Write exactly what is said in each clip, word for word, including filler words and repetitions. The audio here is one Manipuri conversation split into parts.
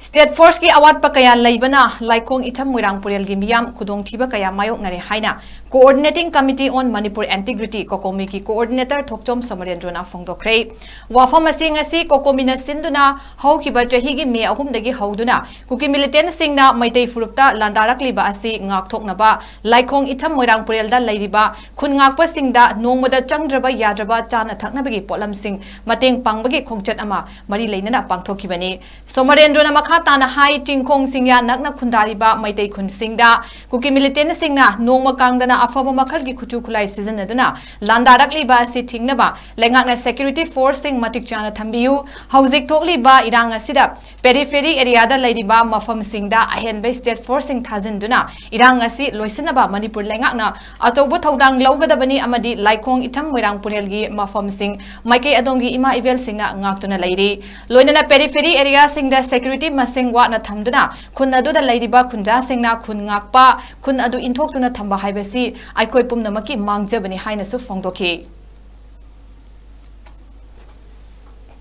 State Force ꯀꯤ ꯑꯋꯥꯠꯄ ꯀꯌꯥ ꯂꯩꯕꯅ ꯂꯥꯏꯈꯣꯡ ꯏꯊꯝ ꯃꯣꯏꯔꯥꯡ ꯄꯨꯔꯦꯜꯒꯤ ꯃꯤꯌꯥꯝ ꯈꯨꯗꯣꯡꯊꯤꯕ ꯀꯌꯥ ꯃꯥꯌꯣꯛꯅꯔꯦ ꯍꯥꯏꯅ Coordinating Committee on Manipur Integrity, COCOMI ꯒꯤ Coordinator ꯊꯣꯛꯆꯣꯝ ꯁꯣꯃꯔꯦꯟꯗ꯭ꯔꯣꯅ ꯐꯣꯡꯗꯣꯛꯈ꯭ꯔꯦ꯫ ꯋꯥꯐꯝ ꯑꯁꯤ ꯉꯁꯤ COCOMI ꯅ ꯁꯤꯟꯗꯨꯅ ꯍꯧꯈꯤꯕ ꯆꯍꯤꯒꯤ ꯃꯦ ꯑꯍꯨꯝꯗꯒꯤ ꯍꯧꯗꯨꯅ ꯀꯨꯀꯤ militant ꯁꯤꯡꯅ ꯃꯩꯇꯩ ꯐꯨꯔꯨꯞꯇ ꯂꯥꯟꯗꯥꯔꯛꯂꯤꯕ ꯑꯁꯤ ꯉꯥꯛꯊꯣꯛꯅꯕ ꯂꯥꯏꯈꯣꯡ ꯏꯊꯝ ꯃꯣꯏꯔꯥꯡ ꯄꯨꯔꯦꯜꯗ ꯂꯩꯔꯤꯕ ꯈꯨꯟ ꯉꯥꯛꯄꯁꯤꯡꯗ ꯅꯣꯡꯃꯗ ꯆꯪꯗ꯭ꯔꯕ ꯌꯥꯗ꯭ꯔꯕ ꯆꯥꯅ ꯊꯛꯅꯕꯒꯤ ꯄꯣꯠꯂꯝꯁꯤꯡ ꯃꯇꯦꯡ ꯄꯥꯡꯕꯒꯤ ꯈꯣꯡꯆꯠ ꯑꯃ ꯃꯔꯤ ꯂꯩꯅꯅ ꯄꯥꯡꯊꯣꯛꯈꯤꯕꯅꯤ꯫ ꯁꯣꯃꯔꯦꯟꯗ꯭ꯔꯣꯅ ꯃꯈꯥ ꯇꯥꯅ ꯍꯥꯏ, ꯆꯤꯡꯈꯣꯡ ꯆꯤꯡꯌꯥ ꯅꯛꯅ ꯈꯨꯟꯗꯥꯔꯤꯕ ꯃꯩꯇꯩ ꯈꯨꯟꯁꯤꯡꯗ ꯀꯨꯀꯤ militant ꯁꯤꯡꯅ ꯅꯣꯡꯃ ꯀꯥꯡꯗꯅ ꯑꯐꯕ ꯃꯈꯜꯒꯤ ꯈꯨꯠꯁꯨ ꯈꯨꯠꯂꯥꯏ ꯁꯤꯖꯤꯟꯅꯗꯨꯅ ꯂꯥꯟꯗꯥꯔꯛꯂꯤꯕ ꯑꯁꯤ ꯊꯤꯡꯅꯕ ꯂꯩꯉꯥꯛꯅ security force ꯁꯤꯡ ꯃꯇꯤꯛ ꯆꯥꯅ ꯊꯝꯕꯤꯌꯨ꯫ ꯍꯧꯖꯤꯛ ꯊꯣꯛꯂꯤꯕ ꯏꯔꯥꯡ ꯑꯁꯤꯗ periphery area ꯗ ꯂꯩꯔꯤꯕ ꯃꯐꯝꯁꯤꯡꯗ ꯑꯍꯦꯟꯕ state force ꯁꯤꯡ ꯊꯥꯖꯤꯟꯗꯨꯅ ꯏꯔꯥꯡ ꯑꯁꯤ ꯂꯣꯏꯁꯤꯟꯅꯕ ꯃꯅꯤꯄꯨꯔ ꯂꯩꯉꯥꯛꯅ ꯑꯆꯧꯕ ꯊꯧꯗꯥꯡ ꯂꯧꯒꯗꯕꯅꯤ ꯑꯃꯗꯤ ꯂꯥꯏꯈꯣꯡ ꯏꯊꯝ ꯃꯣꯏꯔꯥꯡ ꯄꯨꯔꯦꯜꯒꯤ ꯃꯐꯝꯁꯤꯡ ꯃꯥꯏꯀꯩ ꯑꯗꯣꯝꯒꯤ ꯏꯃꯥ ꯏꯕꯦꯜꯁꯤꯡꯅ ꯉꯥꯛꯇꯨꯅ ꯂꯩꯔꯤ꯫ ꯂꯣꯏꯅꯅ periphery area ꯁꯤꯡꯗ security ꯃꯁꯤꯡ ꯋꯥꯠꯅ ꯊꯝꯗꯨꯅ ꯈꯨꯟ ꯑꯗꯨꯗ ꯂꯩꯔꯤꯕ ꯈꯨꯟꯖꯥꯁꯤꯡꯅ ꯈꯨꯟ ꯉꯥꯛꯄ, ꯈꯨꯟ ꯑꯗꯨ ꯏꯟꯊꯣꯛꯇꯨꯅ ꯊꯝꯕ ꯍꯥꯏꯕꯁꯤ ꯑꯩꯈꯣꯏ ꯄꯨꯝꯅꯃꯛꯀꯤ ꯃꯥꯡꯖꯕꯅꯤ ꯍꯥꯏꯅꯁꯨ ꯐꯣꯡꯗꯣꯛꯈꯤ꯫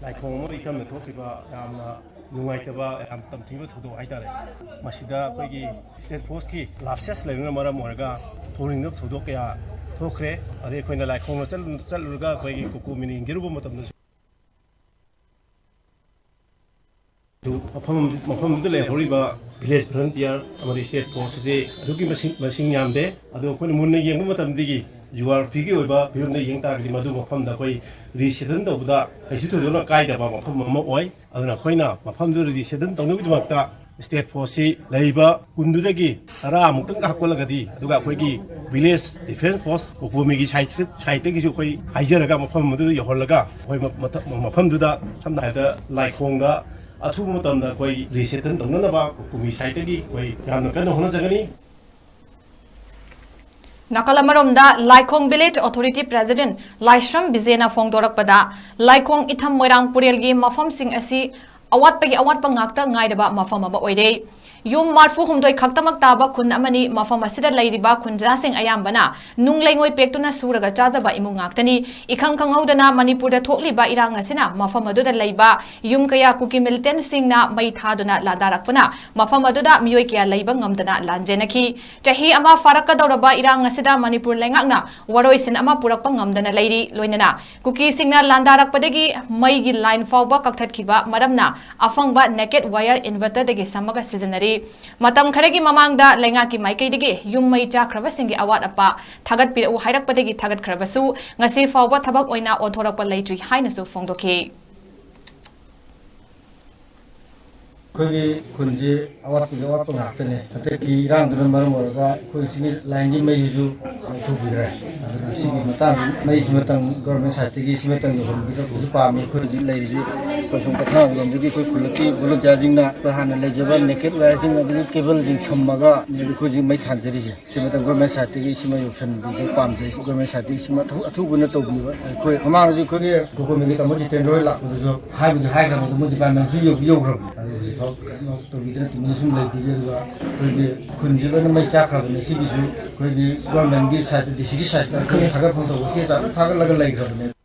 ꯂꯥꯏꯈꯣꯡ ꯑꯃ ꯏꯊꯝꯗ ꯊꯣꯛꯈꯤꯕ ꯌꯥꯝꯅ ꯅꯨꯡꯉꯥꯏꯇꯕ, ꯌꯥꯝ ꯇꯝꯊꯤꯕ ꯊꯧꯗꯣꯛ ꯍꯥꯏꯇꯥꯔꯦ꯫ ꯃꯁꯤꯗ ꯑꯩꯈꯣꯏꯒꯤ state force ꯀꯤ lapses ꯂꯩꯕꯅ ꯃꯔꯝ ꯑꯣꯏꯔꯒ ꯊꯣꯛꯅꯤꯡꯗꯕ ꯊꯧꯗꯣꯛ ꯀꯌꯥ ꯊꯣꯛꯈ꯭ꯔꯦ꯫ ꯑꯗꯩ ꯑꯩꯈꯣꯏꯅ ꯂꯥꯏꯈꯣꯡꯗ ꯆꯠꯂꯨ-, ꯆꯠꯂꯨꯔꯒ ꯑꯩꯈꯣꯏꯒꯤ ꯀꯨꯀꯨ ꯃꯤꯅ ꯌꯦꯡꯖꯔꯨꯕ ꯃꯇꯝꯗꯁꯨ ꯑꯗꯨ ꯃꯐꯝ, ꯃꯐꯝꯗꯨꯗ ꯂꯩꯍꯧꯔꯤꯕ village volunteer ꯑꯃꯗꯤ state force ꯑꯁꯤ ꯑꯗꯨꯛꯀꯤ ꯃꯁꯤꯡ, ꯃꯁꯤꯡ ꯌꯥꯝꯗꯦ꯫ ꯑꯗꯣ ꯑꯩꯈꯣꯏꯅ ꯃꯨꯟꯅ ꯌꯦꯡꯕ ꯃꯇꯝꯗꯒꯤ geography ꯒꯤ ꯑꯣꯏꯕ ꯐꯤꯕꯝꯗ ꯌꯦꯡ ꯇꯥꯔꯒꯗꯤ ꯃꯗꯨ ꯃꯐꯝꯗ ꯑꯩꯈꯣꯏ resettle ꯇꯧꯕꯗ ꯀꯩꯁꯨ ꯊꯣꯏꯗꯣꯛꯅ ꯀꯥꯏꯗꯕ ꯃꯐꯝ ꯑꯃ ꯑꯣꯏ꯫ ꯑꯗꯨꯅ ꯑꯩꯈꯣꯏꯅ ꯃꯐꯝꯗꯨꯗ resettle ꯇꯧꯅꯕꯒꯤꯗꯃꯛꯇ state force ꯁꯤ ꯂꯩꯔꯤꯕ ꯀꯨꯟꯗꯨꯗꯒꯤ ꯇꯔꯥꯃꯨꯛꯇꯪ ꯍꯥꯞꯀꯠꯂꯒꯗꯤ, ꯑꯗꯨꯒ ꯑꯩꯈꯣꯏꯒꯤ village defence force ꯀꯣꯀꯣꯃꯤꯒꯤ side, side ꯇꯒꯤꯁꯨ ꯑꯩꯈꯣꯏ ꯍꯥꯏꯖꯔꯒ ꯃꯐꯝ ꯑꯗꯨꯗ ꯌꯧꯍꯜꯂꯒ ꯑꯩꯈꯣꯏ ꯃ-, ꯃꯊ-, ꯃꯐꯝꯗꯨꯗ ꯁꯝꯅ ꯍꯥꯏꯔꯕꯗ ꯂꯥꯏꯈꯣꯡꯗ ꯑꯊꯨꯕ ꯃꯇꯝꯗ ꯑꯩꯈꯣꯏ resettle ꯇꯧꯅꯅꯕ ꯀꯣꯀꯣꯃꯤ side ꯇꯒꯤ ꯑꯩꯈꯣꯏ ꯌꯥꯝꯅ ꯀꯟꯅ ꯍꯣꯠꯅꯖꯒꯅꯤ꯫ ꯅꯥꯀꯜ ꯑꯃꯔꯣꯝꯗ ꯂꯥꯏꯈꯣꯡ village authority president ꯂꯥꯏꯁ꯭ꯔꯝ ꯕꯤꯖꯦꯅ ꯐꯣꯡꯗꯣꯔꯛꯄꯗ, ꯂꯥꯏꯈꯣꯡ ꯏꯊꯝ ꯃꯣꯏꯔꯥꯡ ꯄꯨꯔꯦꯜꯒꯤ ꯃꯐꯝꯁꯤꯡ ꯑꯁꯤ ꯑꯋꯥꯠꯄꯒꯤ ꯑꯋꯥꯠꯄ ꯉꯥꯛꯇ ꯉꯥꯏꯔꯕ ꯃꯐꯝ ꯑꯃ ꯑꯣꯏꯔꯦ꯫ ꯌꯨꯝ ꯃꯔꯤꯐꯨ ꯍꯨꯝꯗꯣꯏ ꯈꯛꯇꯃꯛ ꯇꯥꯕ ꯈꯨꯟ ꯑꯃꯅꯤ꯫ ꯃꯐꯝ ꯑꯁꯤꯗ ꯂꯩꯔꯤꯕ ꯈꯨꯟꯖꯥꯁꯤꯡ ꯑꯌꯥꯝꯕꯅ ꯅꯨꯡ ꯂꯩꯉꯣꯏ ꯄꯦꯛꯇꯨꯅ ꯁꯨꯔꯒ ꯆꯥꯖꯕ ꯏꯃꯨꯡ ꯉꯥꯛꯇꯅꯤ꯫ ꯏꯈꯪ ꯈꯪꯍꯧꯗꯅ ꯃꯅꯤꯄꯨꯔꯗ ꯊꯣꯛꯂꯤꯕ ꯏꯔꯥꯡ ꯑꯁꯤꯅ ꯃꯐꯝ ꯑꯗꯨꯗ ꯂꯩꯕ ꯌꯨꯝ ꯀꯌꯥ ꯀꯨꯀꯤ ꯃꯤꯂꯤꯇꯦꯟꯠꯁꯤꯡꯅ ꯃꯩ ꯊꯥꯗꯨꯅ ꯂꯥꯟꯗꯥꯔꯛꯄꯅ ꯃꯐꯝ ꯑꯗꯨꯗ ꯃꯤꯑꯣꯏ ꯀꯌꯥ ꯂꯩꯕ ꯉꯝꯗꯅ ꯂꯥꯟꯖꯦꯟꯅꯈꯤ꯫ ꯆꯍꯤ ꯑꯃ ꯐꯥꯔꯛꯀꯗꯧꯔꯕ ꯏꯔꯥꯡ ꯑꯁꯤꯗ ꯃꯅꯤꯄꯨꯔ ꯂꯩꯉꯥꯛꯅ ꯋꯥꯔꯣꯏꯁꯤꯟ ꯑꯃ ꯄꯨꯔꯛꯄ ꯉꯝꯗꯅ ꯂꯩꯔꯤ꯫ ꯂꯣꯏꯅꯅ ꯀꯨꯀꯤꯁꯤꯡꯅ ꯂꯥꯟꯗꯥꯔꯛꯄꯗꯒꯤ ꯃꯩꯒꯤ ꯂꯥꯏꯟ ꯐꯥꯎꯕ ꯀꯛꯊꯠꯈꯤꯕ ꯃꯔꯝꯅ ꯑꯐꯪꯕ ꯅꯦꯀꯦꯠ ꯋꯥꯌꯔ ꯏꯟꯚꯔꯇꯔꯗꯒꯤ ꯁꯝꯃꯒ ꯁꯤꯖꯤꯟꯅꯔꯤ꯫ ꯃꯇꯝ ꯈꯔꯒꯤ ꯃꯃꯥꯡꯗ ꯂꯩꯉꯥꯛꯀꯤ ꯃꯥꯏꯀꯩꯗꯒꯤ ꯌꯨꯝ ꯃꯩ ꯆꯥꯛꯈ꯭ꯔꯕꯁꯤꯡꯒꯤ ꯑꯋꯥꯠ ꯑꯄꯥ ꯊꯥꯒꯠꯄꯤꯔꯛꯎ ꯍꯥꯏꯔꯛꯄꯗꯒꯤ ꯊꯥꯒꯠꯈ꯭ꯔꯕꯁꯨ ꯉꯁꯤ ꯐꯥꯎꯕ ꯊꯕꯛ ꯑꯣꯏꯅ ꯑꯣꯟꯊꯣꯔꯛꯄ ꯂꯩꯇ꯭ꯔꯤ ꯍꯥꯏꯅꯁꯨ ꯐꯣꯡꯗꯣꯛꯈꯤ꯫ ꯑꯩꯈꯣꯏꯒꯤ ꯈꯨꯟꯁꯤ ꯑꯋꯥꯠꯄꯒꯤ ꯑꯋꯥꯠꯄ ꯉꯥꯛꯇꯅꯦ꯫ ꯍꯟꯗꯛꯀꯤ ꯏꯔꯥꯡꯗꯨꯅ ꯃꯔꯝ ꯑꯣꯏꯔꯒ ꯑꯩꯈꯣꯏ ꯁꯤꯒꯤ ꯂꯥꯏꯟꯒꯤ ꯃꯩꯁꯤꯁꯨ ꯂꯧꯊꯣꯛꯄꯤꯈ꯭ꯔꯦ꯫ ꯑꯗꯨꯅ ꯁꯤꯒꯤ ꯃꯇꯥꯡꯗ ꯃꯩꯁꯤꯃꯇꯪ ꯒꯣꯔꯃꯦꯟ ꯁꯥꯏꯠꯇꯒꯤ ꯁꯤꯃꯇꯪ ꯌꯧꯍꯟꯕꯤꯔꯛꯄꯁꯨ ꯄꯥꯝꯃꯤ꯫ ꯑꯩꯈꯣꯏ ꯍꯧꯖꯤꯛ ꯂꯩꯔꯤꯁꯤ ꯑꯩꯈꯣꯏ ꯁꯣꯝ ꯀꯊꯥꯡꯂꯣꯝꯗꯒꯤ ꯑꯩꯈꯣꯏ ꯈꯨꯜꯂꯛꯀꯤ ꯚꯣꯂꯨꯟꯇꯤꯌꯥꯔꯁꯤꯡꯅ ꯑꯩꯈꯣꯏ ꯍꯥꯟꯅ ꯂꯩꯖꯕ ꯅꯦꯀꯦꯠ ꯋꯥꯌꯔꯁꯤꯡ ꯑꯗꯒꯤ ꯀꯦꯕꯜꯁꯤꯡ ꯁꯝꯃꯒ ꯑꯩꯈꯣꯏ ꯍꯧꯖꯤꯛ ꯃꯩ ꯊꯥꯟꯖꯔꯤꯁꯦ꯫ ꯁꯤꯃꯇꯪ ꯒꯣꯔꯃꯦꯟ ꯁꯥꯏꯠꯇꯒꯤ ꯁꯤꯃ ꯌꯧꯁꯟꯕꯤꯕ ꯄꯥꯝꯖꯩ꯫ ꯒꯣꯔꯃꯦꯟ ꯁꯥꯏꯠꯇꯒꯤ ꯁꯤꯃ ꯑꯊꯨ-, ꯑꯊꯨꯕꯅ ꯇꯧꯕꯤꯕ꯫ ꯑꯩꯈꯣꯏ ꯃꯃꯥꯡꯗꯁꯨ ꯑꯩꯈꯣꯏꯒꯤ ꯒꯣꯀꯨꯜ ꯃꯦꯗꯤꯀꯥ ꯑꯃ ꯖꯤꯇꯦꯟꯗ꯭ꯔ ꯍꯣꯏ ꯂꯥꯛꯄꯗꯁꯨ ꯍꯥꯏꯕꯨꯗꯤ ꯍꯥꯏꯈ꯭ꯔꯕꯅꯤ, ꯑꯗꯨ ꯃꯣꯏ ꯗꯤꯄꯥꯔꯠꯃꯦꯟꯁꯨ ꯌꯧꯗꯤ ꯌꯧꯈ꯭ꯔꯕꯅꯤ꯫ ꯑꯗꯨ ꯍꯧꯖꯤꯛꯐꯥꯎ ꯀꯩꯅꯣ ꯇꯧꯕꯤꯗꯅ ꯇꯨꯃꯤꯟꯅ ꯁꯨꯝ ꯂꯩꯕꯤꯔꯤ꯫ ꯑꯗꯨꯒ ꯑꯩꯈꯣꯏꯒꯤ ꯈꯨꯟꯁꯤ ꯂꯣꯏꯅ ꯃꯩ ꯆꯥꯛꯈ꯭ꯔꯕꯅꯤ꯫ ꯁꯤꯒꯤꯁꯨ ꯑꯩꯈꯣꯏꯒꯤ ꯒꯣꯔꯃꯦꯟꯒꯤ ꯁꯥꯏꯠꯇ, ꯗꯤ ꯁꯤꯒꯤ ꯁꯥꯏꯠꯇ ꯑꯩꯈꯣꯏ ꯊꯥꯒꯠꯐꯝ ꯊꯣꯛꯄ ꯆꯦ ꯆꯥꯡ ꯂꯣꯏ ꯊꯥꯒꯠꯂꯒ ꯂꯩꯈ꯭ꯔꯕꯅꯦ꯫